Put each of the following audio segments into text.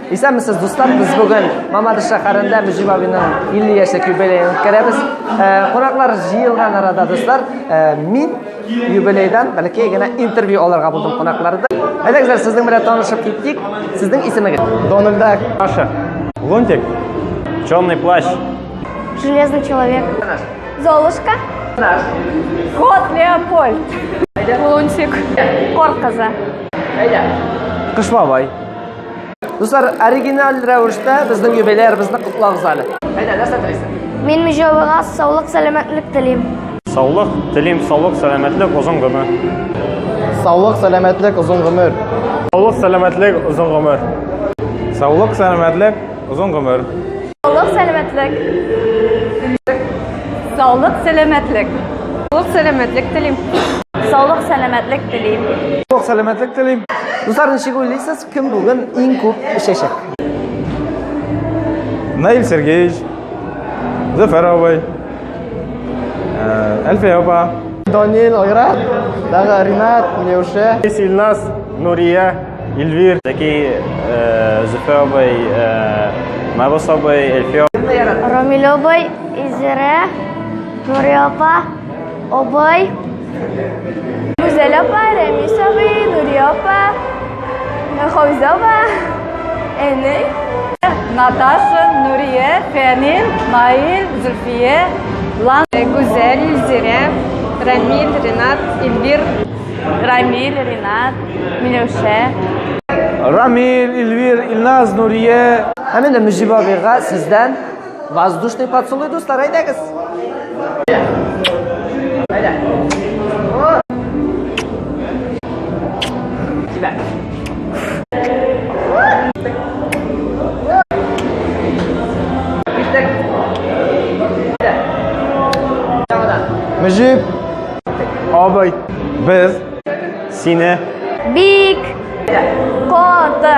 Исәнмесез, дуслар, без бүген Мамадыш шәһәрендә Мөҗип абыйның 50 яшьлек юбилеен үткәрәбез. Кунаклар җыелган арада, дуслар, мин юбилейдан бәләкәй генә интервью алырга булдым кунаклардан. Әйдәгез, сезнең белән танышып киттик. Сезнең исемегез? Дональд Дак. Маша. Лунтик. Черный плащ. Железный человек. Золушка. Кот Леопольд. Лунтик. Кор кызы. Кыш бабай. Дуслар, оригиналь рәвештә безнең юбилеярыбызны котлагыз әле. Әйдә, нәрсә телисең? Мин Мөҗип абыйга саулык, сәламәтлек телим. Саулык телим, саулык, сәламәтлек, озын гомер. Саулык, сәламәтлек, озын гомер. Саулык, сәламәтлек, озын гомер. Саулык, сәламәтлек, озын гомер. Саулык, сәламәтлек. Саулык, сәламәтлек. Саулык, сәламәтлек телим. Саулык, сәламәтлек телим. Саулык, сәламәтлек телим. Дуслар, ничек уйлыйсыз, кем бүген иң күп эчәчәк? Наил Сергеевич, Зөфәр абый, Әлфия апа. Данил, Айрат, тагы Ринат, Миләүшә. Илназ, Нурия, Эльвир. Зәки, Зөфәр абый, Марус абый, Әлфия. Рамил абый, Изирә, Нурия апа, абый. Гүзәл апа, Рәмис абый, Нурия апа, Хафизә апа, әни. Наташа, Нурия, Фәнил, Наил, Зөлфия, Лан. Гүзәл, Илзирә, Рамил, Ринат, Эльвир. Рамил, Ринат, Миләүшә. Рамил, Эльвир, Илназ, Нурия. Һәм инде Мөҗип абыйга сездән воздушный поцелуй, дуслар, әйдәгез. Әйдә. Җибәр. Киттек. Әйдә. Яңадан. Мөҗип абый, без сине Бик каты.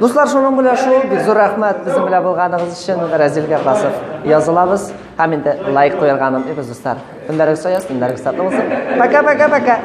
Дуслар, шуның белән шул. Бик зур рәхмәт безнең белән булганыгыз өчен. Разил Габбасов язылабыз. Һәм инде лайк куярга онытмыйбыз, дуслар. Көннәрегез аяз, көннәрегез татлы булсын. Пока, пока, пока.